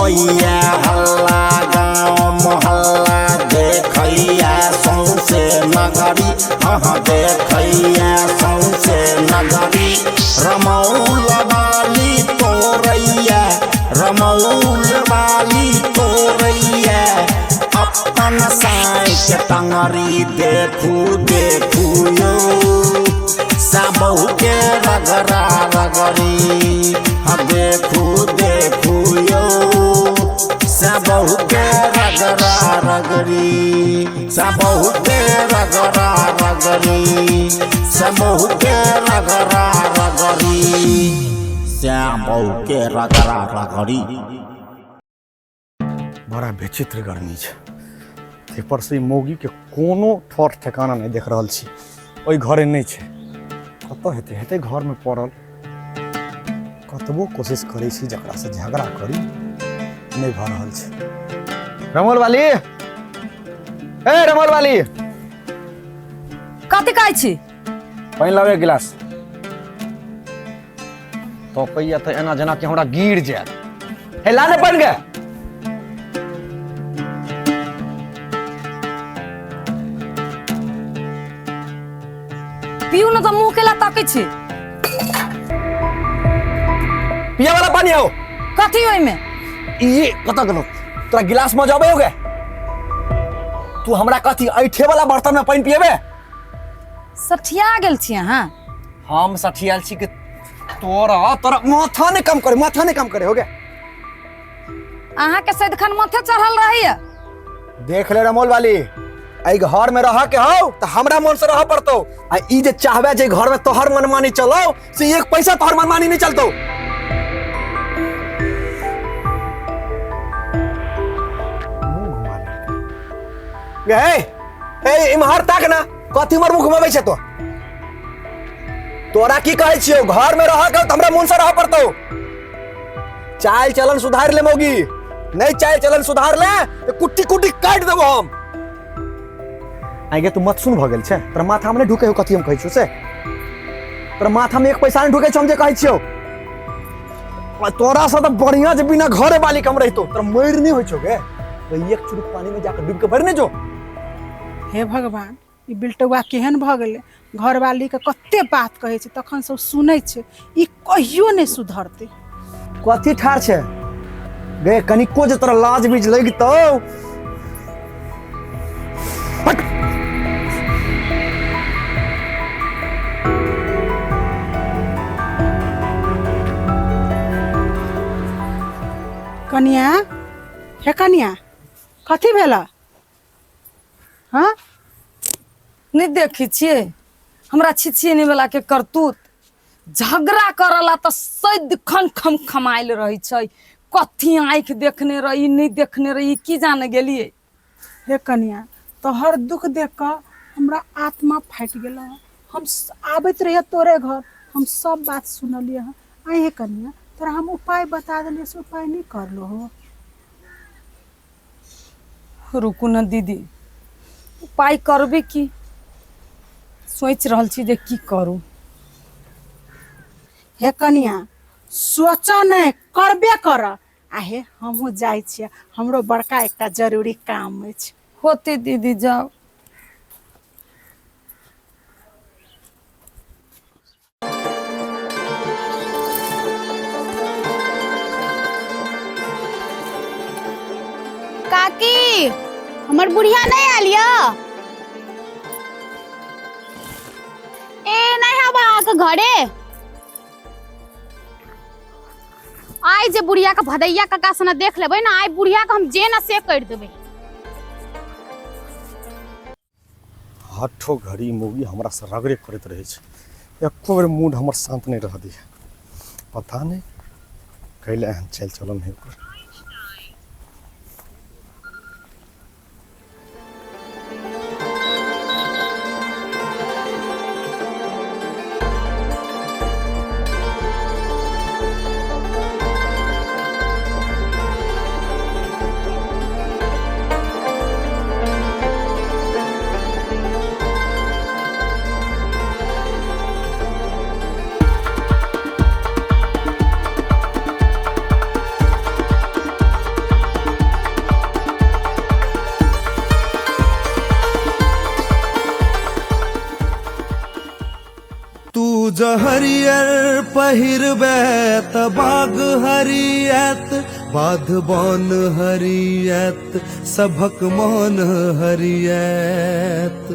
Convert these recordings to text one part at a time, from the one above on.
होइया हल्ला गाँव मोहल्ला देखैया सौंसे नगरी। हाँ देखैया सौंसे नगरी। रमौल वाली तोरैया, रमौल वाली तोरैया अपन साई के टंगरी। देखू देखू यो सबहु के रगरा रगरी। हाँ देखू देखू यो सबहु के रगरा रगरी। सबहु के रगरा रगरी। सबहु के रगरा रगरी। श्याम के रगरा रगरी। बड़ा विचित्र गर्मी छै, ताहिपर से ई मौगीके कोनो ठर ठेकाना नहि देख रहल छी। ओहि घरे नहि छै, कतऽ हेतै? हेतै घरमे पड़ल। कतबो कोशिश करै छी जकरासँ झगड़ा करी, नहि भऽ रहल छै। रमोल वाली, ए रमोल वाली, कथी कहै छी? पानि लाबै एक गिलास। तोपैया तऽ एना जेना कि हमरा गिर जायत। हे ला ने पानि गे। पीऊ ने तऽ मुँह केला ताकै छी? पिया वाला पानी आओ। कथी ओहिमे? ई कतऽ गेलो? तोरा गिलास में जबे हो गए? तू हमरा कथी ऐठे वाला बर्तन में पानि पिएबे? सठिया गेल छी अहाँ। हम सठियाल छी कि तोरा तोरा माथा नहीं काम करे, माथा नहीं काम करे हो गया। अहाँ के सदिखन माथे चढ़ल रहैया। देख ले रमोल वाली, एहि घर में रह के हौ तऽ हमरा मन से रह पड़तौ, आ ई जे चाहबे जे घर में तोहर मनमानी चलौ से एक पैसा तोहर मनमानी नहीं चलतौ। मुंह घुमा ले। गे ए इम्हर ताक ना, कथी मर मुंह घुमाबै छै तो? तोरा की कहै छियौ, घर में रह के हौ तऽ हमरा मन से रह पड़तौ। चाल चलन सुधार ले मौगी, नहीं चाल चलन सुधार ले तो कुट्टी कुट्टी काट देबो हम। आगे तू मत सुन भऽ गेल छै, तोरा माथा में नहीं ढुके हो कथी हम कहै छियौ से? तोरा माथा में एक पैसा नहीं ढुके छौ हम जे कहै छियौ। आ तोरा से तऽ बढ़िया जे बिना घरे वाली कम रहितो, तोरा मरि नहीं होइ छौ गे। तो एक चुरुक पानी में जाके डूब के मरि नहीं जो। हे भगवान, ई बिलटौआ केहन भऽ गेलै? घरवालीके कते बात कहै छै तखन सब सुनै छै, ई कहियो नहि सुधरतै। कथी ठार छै गे? कनिको जे तोरा लाज बीज लगितौ। हट। कनिया, हे कनिया, कथी भेल? हाँ नहि देखै छियै हमरा छिछियने वाला के करतूत? झगड़ा करला तऽ सदिखन खमखमायल रहै छै। कथी आँखि देखने रही नहि देखने रही की जाने गेलियै। हे कनिया, तोहर दुख देख कऽ हमरा आत्मा फाटि गेल। हम आबैत रहियै तोरे घर, हम सब बात सुनलियै हँ। आँय हे कनिया, तोरा हम उपाय बता देलियै से उपाय नहि करलो हो? रुकू ने दीदी, उपाय करबै की? सोचि रहल छी जे की करू। हे कनिया, सोच नहि, करबे कर। आ हे हमहूँ जाइ छियै, हमरो बड़का एकटा जरूरी काम अछि। होते दीदी, जाउ। काकी, हमर बुढ़िया नहीं आयल यऽ? ए नहीं हवा अहाँके घरे? आइ जे बुढ़िया के भदैया काका सने देख लेबै ने, आइ बुढ़िया के हम जे न से करि देबै। आठो घड़ी मौगी हमरा से रगड़े करैत रहै छै, एको बेर मूड हमर शान्त नहि रहऽ दैए। पता नहि कैले एहन चालि चलन है ओकर। जहरियर पहिरबे त बाग हरियत, बाध बन हरियत, सभक मन हरियत।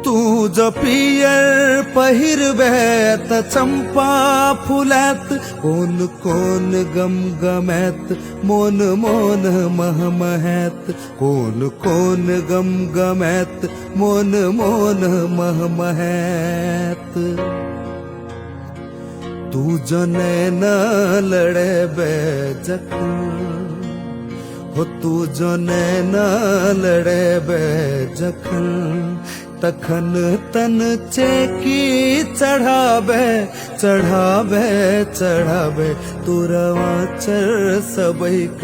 तू ज पियर पहिरबे त चंपा फुलैत, कोन कोन गम गमैत, मोन मोन महमहैत, कोन कोन गम गमैत, मोन मोन महमहैत। तू जने न लड़ेबे जखन, हो तू जने न लड़ेबे जखन, तखन तन चेकी चढ़ाबे चढ़ाबे चढ़ाबे, तोरवा चर सबैक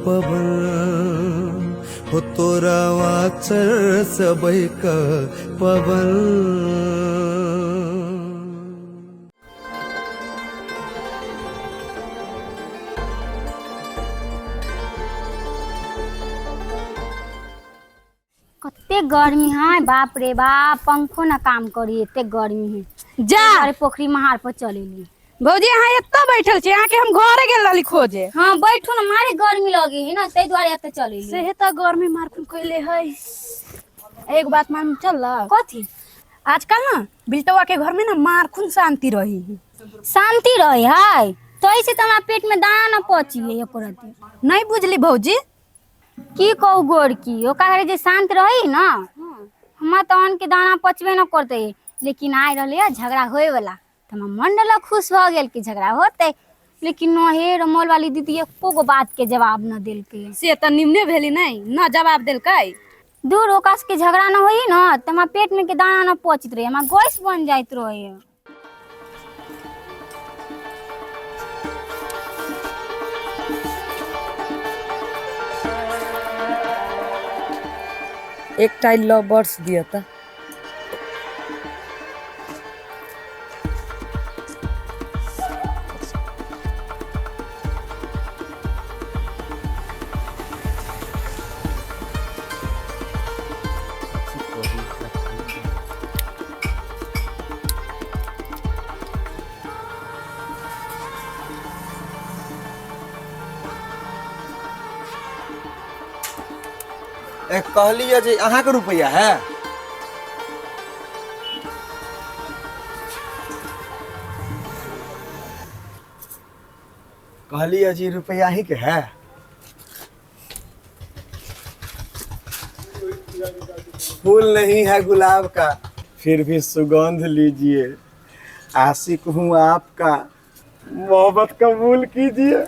पवन, हो तोरवा चर सबैक पवन। कते गर्मी है बाप रे बाप, पंखो ना काम करी, एते गर्मी है। जा अरे पोखरी महार पर चलेली। भौजी अहाँ एतऽ बैठल छी, अहाँके हम घरे गेल रहली खोजे। हाँ बैठू ना, मारे गर्मी लगे है ना, ताहि दुआरे एते चलेली। सेहे तऽ गर्मी मारखुन कैले है। एक बात मालूम चल? कथी? आजकल ना बिल्टवा के घर में ना मारखुन शांति रही है। शांति रहे है तो ऐसे तो हमरा पेट में दाना न पची है एको रत्ती। नहीं बुझली भौजी? की कहू गोरकी, ओकरा घरे जे शांत रही ना, हमरा तऽ अन्न के दाना पचबे न करते, लेकिन आइ रहले है झगड़ा होए वाला, तऽ हमरा मन रहल खुश भऽ गेल कि झगड़ा होते, लेकिन न हे रमोल वाली दीदी एको गो बात के जवाब न देलकै। से तऽ निमने भेली नहीं न जवाब देलकै। दूर ओकरा सबके झगड़ा न होई न तऽ हमरा पेट में के दाना न पचैत रहे, हमरा गैस बन जाइत रहे। एकटा लवर्स दिअ तऽ। ए कहलियै जे अहाँके रुपैआ है? कहलियै जे रुपैआ अहीँके है? फूल नहीं है गुलाब का, फिर भी सुगंध लीजिए, आशिक हूँ आपका, मोहब्बत कबूल कीजिए।